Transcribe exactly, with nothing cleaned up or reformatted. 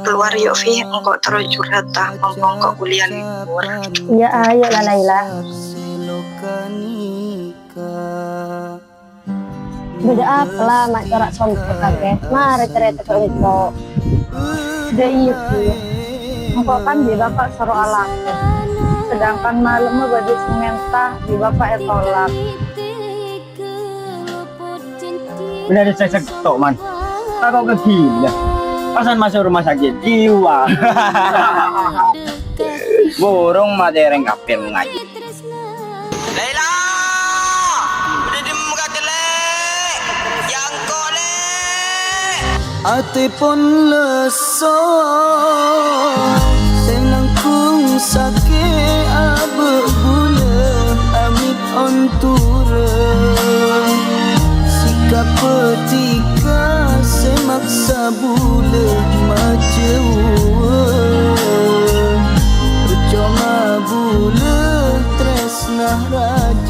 kalowar, yo', Vi, engko' terro curhat, ta, mumpung engko' kuliah libur. Iyâ, ayo la, Laila. Bâdâ apa la, ma' cora' sompek kakè? Marè carèta ka engko'. Dâ' iyâ, Vi. Engko' kan bi' bapa' soro alako. Sedangkan malemma bâdâ sè mènta bi' bapa' ètolak. Bânnè sè sèkto', Man. Tako' ka ghilâ. Pasan maso' rumah sakit jiwa. Burung matè rèng kabbhi ngajhi. Laila! Bâdâ dimma kakè, Lè'? Yâ engko', Lè'! Atè pon lesso, sè nanggung sakè' abâ' bulâ amit ontura. Sikap pètika sè maksa bulâ majâuwâ. Percoma bulâ trèsna rajâ.